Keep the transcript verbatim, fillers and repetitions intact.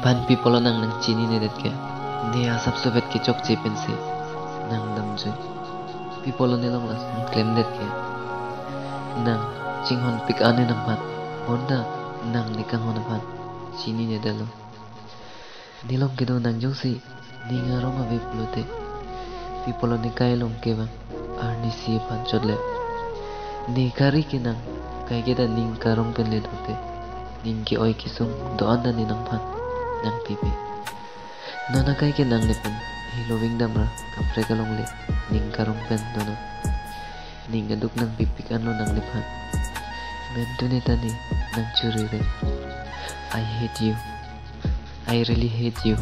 Phan pi apotlo nang nangchininedet ke? Ne asapso vet kechokche pensi nang damjui. Pi apotlo ne along lason klemdet ke? Nang chinghonpik an-e nangphan, bonta nang ne kanghon aphan chininedetlo. Ne along kedo nang jongsi ning arong ave pulote, pi apotlo ne kai along kevang arnisi aphan chot le? Ne kari ke nang kaike ta ning karong pen le dote, ning ke-oi kesung do-an ta ne nangphan nangpipe. Non akai ke nang nephan helo vingdamra kaprek along le ning karong pen dono. Ning aduk nangpipik anlo nang nephan. Mem tune ta ne nangchurire. I hate you. I really hate you.